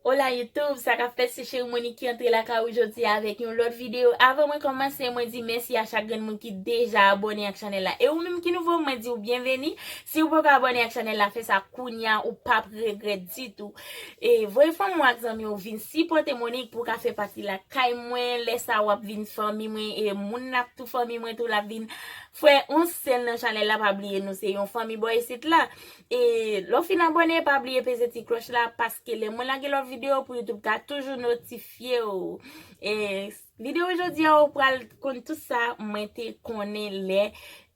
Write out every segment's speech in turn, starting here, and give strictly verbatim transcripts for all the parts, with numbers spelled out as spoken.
Hola YouTube, sa k ap fèt? Se Cheri Monique ki antre lakay ou jodi a avèk yon lòt videyo. Avan mwen kòmanse, mwen di mèsi a chak grenn moun ki deja abòne ak chanèl la. E ou menm ki nouvo, mwen di w byenveni. Si w poko abòne ak chanèl la, fè sa kounya, ou p ap regrèt ditou. E voye fanmi w ak zanmi w vin sipòte Monique pou w ka fè pati lakay mwen. Lè sa w ap vin fanmi mwen, e moun n ap tou fanmi mwen tou l ap vin fè yon sèl nan chanèl la. Pa bliye nou se yon fanmi bò isit la. E lè w fin abòne, pa bliye peze ti klòch la, paske lè mwen lage lòt videyo pou YouTube ka toujou notifye w. E videyo jodi a, ou pral konn tout sa mwen te konnen lè,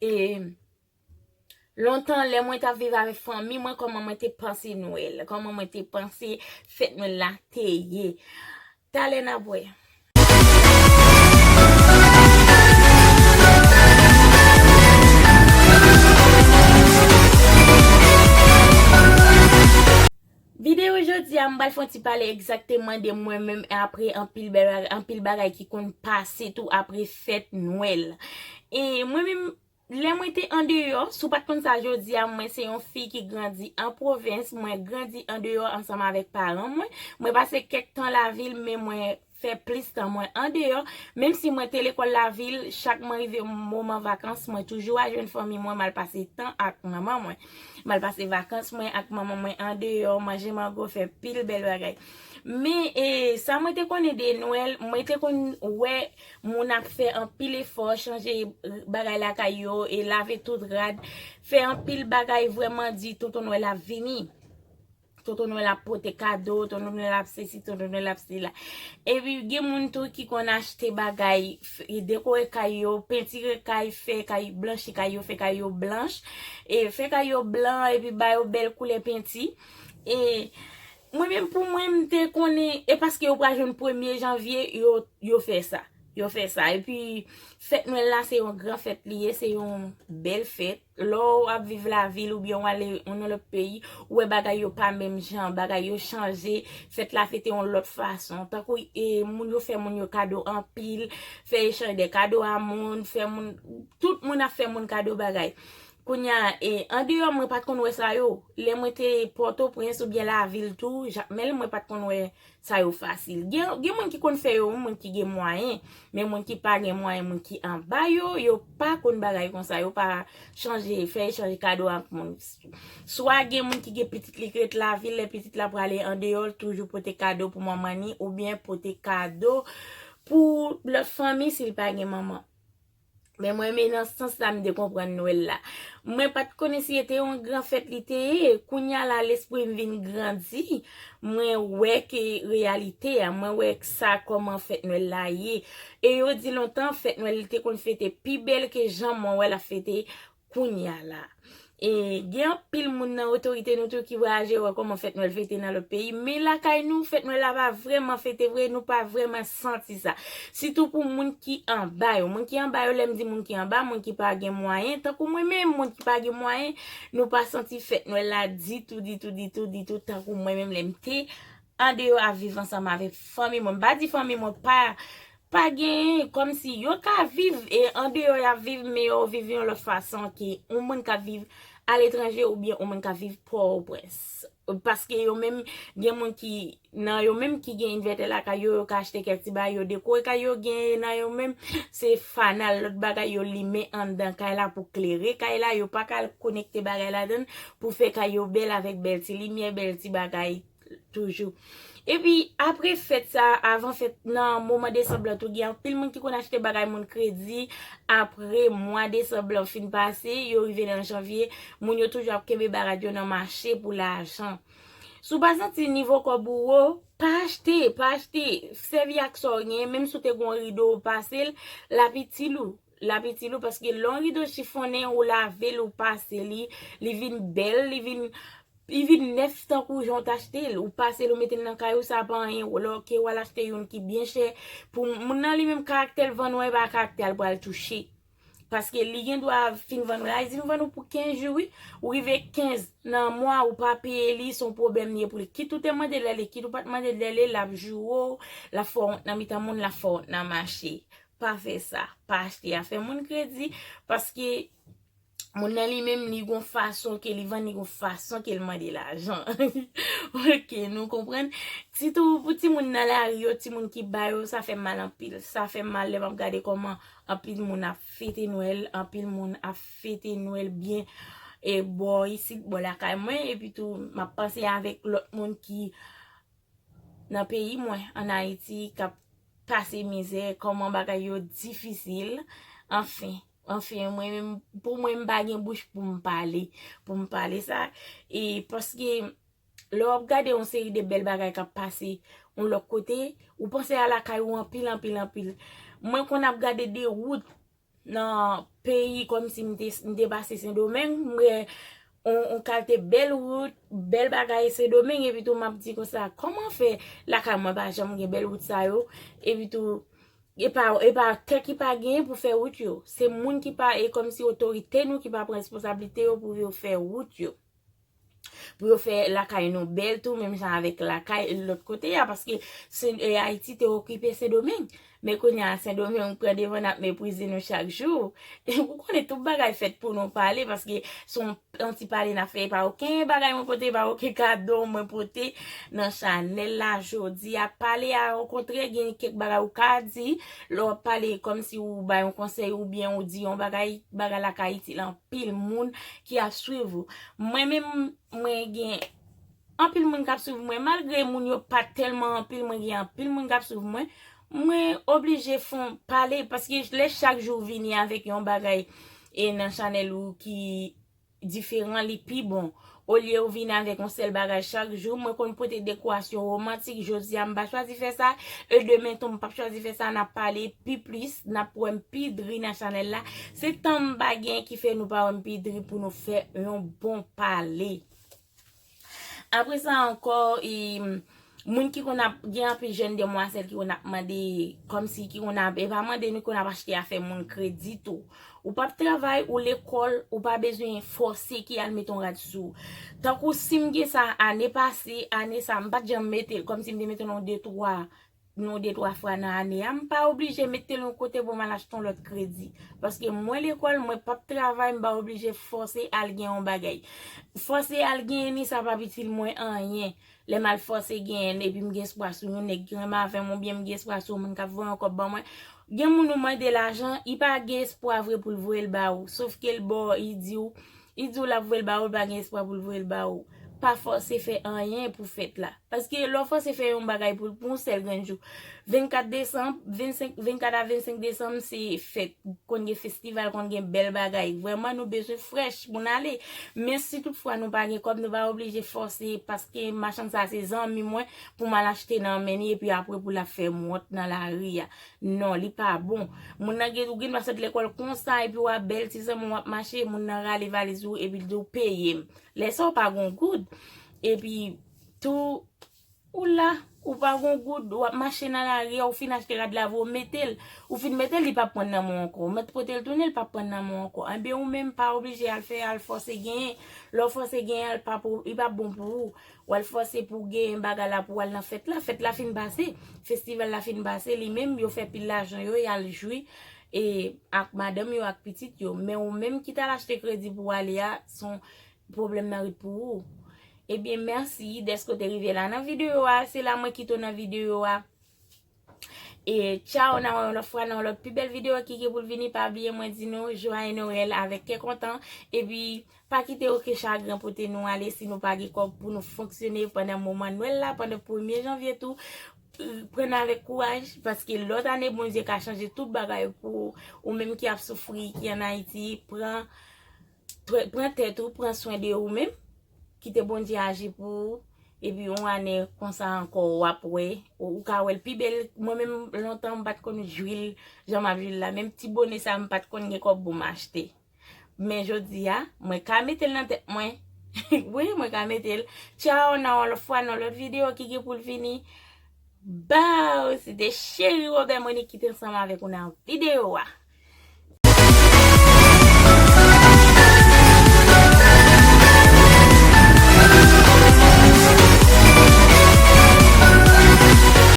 e lontan, lè mwen t ap viv avèk fanmi mwen, kòman mwen te panse Nwèl, kòman mwen te panse fèt Nwèl la te ye. Talè n ap wè. Videyo jodi a, m pral fè yon ti pale egzakteman de mwen menm, e apre anpil bèl bagay, anpil bagay ki konn pase tou apre fèt Nwèl. E mwen menm, lè mwen te andeyò, si w pa t konn sa, jodi a, mwen se yon fi ki grandi an pwovens, mwen grandi andeyò ansanm avèk paran mwen. Mwen pase kèk tan lavil, men mwen fè plis tan mwen andeyò. Menm si mwen te lekòl lavil, chak mwen rive moman vakans, mwen toujou al jwenn fanmi mwen, m al pase tan ak manman mwen. M al pase vakans mwen ak manman mwen andeyò, manje mango, fè pil bèl bagay. Men, e, sa mwen te konnen de Nwèl, mwen te konn wè moun ap fè anpil efò, chanje bagay lakay yo, e lave tout rad, fè anpil bagay vrèman di tonton Nwèl ap vini. Tonton Nwèl ap pote kado, tonton Nwèl ap sesi, tonton Nwèl ap sela. Epi gen moun tou ki konn achte bagay, f- e dekore kay yo, pentire kay, fè kay, blanchi kay yo, fè kay yo blanch, e fè kay yo blan, epi ba yo bèl koulè penti. E mwen menm, pou mwen, m te konnen, e paske yo pral jwenn premye janvye, yo, yo fè sa. Yo fè sa. Epi, fèt Nwèl la, se yon gran fèt li ye, se yon bèl fèt. Lè w ap viv lavil oubyen w ale nan lòt peyi, ou wè bagay yo pa menm jan, bagay yo chanje, fèt la fete yon lòt fason. Tankou, e, moun yo fè moun yo kado anpil, fè echanj de kado a moun, fè moun, tout moun ap fè moun kado bagay. Kounye a, e, andeyò, mwen pa t konn wè sa yo. Lè mwen te Pòtoprens oubyen lavil tou, Jakmèl, mwen pa t konn wè sa yo fasil. Gen, gen moun ki konn fè yo, moun ki gen mwayen, men moun ki pa gen mwayen, moun ki anba yo, yo pa konn bagay konsa, yo pa chanje, fè echanj kado ak moun. Swa gen moun ki gen pitit li k ret lavil, lè pitit la prale andeyò, l toujou pote kado pou manman ni, oubyen pote kado pou lòt fanmi si l pa gen manman. Men mwen, men nan sans la, m te konprann Nwèl la. Mwen pa t konnen si se te yon gran fèt li te ye. Kounye a la, lespri m vin grandi. Mwen wè ke reyalite a, mwen wè sa kòman fèt Nwèl la ye. E yo di lontan, fèt Nwèl li te konn fete pi bèl ke jan mwen wè l ap fete kounye a la. E gen anpil moun nan otorite nou tou ki vwayaje wè kòman fèt Nwèl fete nan lòt peyi. Men lakay nou, fèt Nwèl la pa vrèman fete vre, nou pa vrèman santi sa. Sitou pou moun ki anba yo. Moun ki anba yo, lè m di moun ki anba, moun ki pa gen mwayen, tankou mwen menm, moun ki pa gen mwayen, nou pa santi fèt Nwèl la ditou, ditou, ditou, ditou, tankou mwen menm lè m te andeyò ap viv ansanm avèk fanmi mwen. M pa di fanmi mwen pa, pa genyen, kòmsi yo ka viv, e andeyò y ap viv, men yo viv yon lòt fason ke yon moun k ap viv aletranje oubyen yon moun k ap viv Pòtoprens. Paske yo menm, gen moun ki, nan yo menm ki gen envètè lakay yo, yo ka achte kèk ti bagay, yo dekore kay yo, gen nan yo menm, se fanal, lòt bagay yo limen anndan kay la pou klere kay la, yo pa ka konekte bagay ladann pou fè kay yo bèl avèk bèl ti limyè, bèl ti bagay toujou. Epi, apre fèt sa, avan fèt, nan moman desanm lan tou, gen anpil moun ki konn achte bagay moun kredi. Apre mwa desanm lan fin pase, yo rive nan janvye, moun yo toujou ap kenbe bagay yo nan mache pou lajan. Si w pa santi nivo kòb ou wo, pa achte, pa achte. Sèvi ak sa w genyen, menm si w te gen yon rido ou pase l, l ap itil ou. L ap itil ou paske lè yon rido chifonnen, ou lave l, ou pase li, li vin bèl, li vin, li vin nèf tankou jan w t achte l. Ou pase l, ou mete l nan kay ou, sa pa anyen. Lè w, ke w al achte youn ki byen chè, pou moun nan li menm, karaktè l vann ou an, e pa karaktè a l pral touche. Paske li gen dwa fin vann ou la, li di m vann ou pou kenz jou, wi. Ou rive kenz nan mwa, ou pa peye li, se yon pwoblèm li ye pou li. Kit ou te mande l lè li, kit ou pa t mande l lè li, l ap joure w, l ap fè w wont nan mitan moun, l ap fè w wont nan mache. Pa fè sa. Pa achte afè moun kredi, paske Moun nan li menm, li gon fason ke li vann, li gon fason ke l mande lajan. Ok, nou konprann? Sitou pou timoun nan lari yo, timoun ki ba yo, sa fè m mal anpil. Sa fè m mal lè m ap gade kòman anpil moun ap fete Nwèl, anpil moun ap fete Nwèl byen e bò isit, bò lakay mwen, epi tou m ap panse avèk lòt moun ki nan peyi mwen, ann Ayiti, k ap pase mizè, kòman bagay yo difisil. Anfen, anfen, mwen menm, pou mwen, m pa gen bouch pou m pale, pou m pale sa. E paske lè w ap gade yon seri de bèl bagay k ap pase yon lòt kote, ou panse a lakay ou anpil, anpil, anpil. Mwen konn ap gade de wout nan peyi kòmsi m te, m te pase Sendomeng, m wè yon, yon kalte bèl wout, bèl bagay Sendomeng, epi tou m ap di konsa, kòman fè lakay mwen pa janm gen bèl wout sa yo, epi tou, e pa, e pa tè ki pa genyen pou fè wout yo. Se moun ki pa, e kòmsi otorite nou ki pa pran responsablite yo pou yo fè wout yo. Pou yo fè lakay nou bèl tou, menm jan avèk lakay lòt kote a, paske se, e, Ayiti te okipe Sendomeng. Men kounye a, Sendomeng pran devan, n ap meprize nou chak jou. Ou konnen tout bagay fèt pou nou pale, paske se yon, yon ti pale n ap fè, e pa okenn bagay mwen pote, e pa okenn kado mwen pote nan chanèl la jodi a. Pale a, okontrè, gen kèk bagay ou ka di, lè w ap pale kòmsi ou bay yon konsèy oubyen ou di yon bagay, bagay la ka itil anpil moun ki ap swiv ou. Mwen menm, mwen gen anpil moun k ap swiv mwen, malgre moun yo pa tèlman anpil, mwen gen anpil moun k ap swiv mwen, mwen oblije fè yon pale, paske lè chak jou w vini avèk yon bagay e nan chanèl ou ki diferan, li pi bon. Olye ou vini avèk yon sèl bagay chak jou, mwen konn pote dekorasyon womantik, jodi a m pa chwazi fè sa, e demen tou m p ap chwazi fè sa, n ap pale pi plis, n ap wè m pi dri nan chanèl la. Se tan m pa gen ki fè nou pa wè m pi dri pou nou fè yon bon pale. Apre sa ankò, e, moun ki konn ap, gen anpil jèn demwazèl ki konn ap mande, kòmsi ki konn ap, e pa mande, nou konn ap achte afè moun kredi tou. Ou p ap travay, ou lekòl, ou pa bezwen fòse ki al met yon rad sou ou. Tankou si m gen sa ane pase, ane sa, m pa t janm mete l, kòmsi m te mete l yon de twa, yon de twa fwa nan ane a, m pa oblije mete l yon kote pou m al achte yon lòt kredi. Paske mwen lekòl, mwen p ap travay, m pa oblije fòse al gen yon bagay. Fòse al genyen ni, sa p ap itil mwen anyen. Lè m al fòse genyen, epi m gen espwa sou yon nèg ki renmen avè m, oubyen m gen espwa sou yon moun k ap voye yon kòb ban mwen. Gen moun ou mande lajan, li pa gen espwa vre pou l voye l ba ou. Sòf ke l ba w, li di w, li di w l ap voye l ba ou, l pa gen espwa pou l voye l ba ou. Pa fòse fè anyen pou fèt la. Paske lè w fòse fè yon bagay pou, pou yon sèl grenn jou, vennkat desanm, vennsenk, vennkat a vennsenk desanm, se fèt. Konn gen festival, konn gen bèl bagay. Vrèman, nou bezwen frèch pou n ale. Men si toutfwa nou pa gen kòb, nou pa oblije fòse, paske machann sa se zanmi mwen, pou m al achte nan men li, epi apre pou l ap fè m wont nan lari a. Non, li pa bon. Moun nan gen, ou gen dwa sot lekòl konsa, epi w ap bèl ti zanmi w ap mache, moun nan rale valiz ou, epi l di w peye m. Lè sa w pa gon goud. Epi tou, ou la, ou pa gon goud, w ap mache nan lari a, ou fin achte rad la, ou mete l. Ou fin mete l, li p ap pran nan men w ankò. Ou mèt pote l tounen, li p ap pran nan men w ankò. Enben, ou menm, pa oblije al fè, al fòse genyen. Lè w fòse genyen, li p ap, li p ap bon pou ou. W al fòse pou w genyen bagay la pou w al nan fèt la. Fèt la fin pase. Festival la fin pase, li menm, yo fè pil lajan yo, y al jwi, e, ak madanm yo, ak pitit yo. Men ou menm ki t al achte kredi pou w ale a, se yon pwoblèm nan rit pou ou. Ebyen, mèsi dèske w te rive la nan videyo a. Se la mwen kite w nan videyo a. E tchaw, n a wè yon lòt fwa nan yon lòt pi bèl videyo ki gen pou l vini. Pa bliye mwen di nou, Joyeux Noël avèk kè kontan. Epi, pa kite okenn chagren pote nou ale si nou pa gen kòb pou nou fonksyone pandan moman Nwèl la, pandan premye janvye tou. Pran n avèk kouraj, paske lòt ane, Bondye ka chanje tout bagay pou ou. Ou menm ki ap soufri, ki ann Ayiti, pran, pran tèt ou, pran swen de ou menm. Kite Bondye aji pou ou. Epi yon ane konsa ankò, w ap wè. Ou, ou ka wè l pi bèl. Mwen menm, lontan, m pa t konn jwi l jan m ap jwi l la. Menm ti bone sa, m pa t konn gen kòb pou m achte. Men jodi a, mwen ka mete l nan tèt mwen. Wi, mwen ka mete l. Tchaw, nan yon lòt fwa, nan lòt videyo ki gen pou l vini. Baw, se te Cheri Wobè Monik ki te ansanm avèk ou nan videyo a.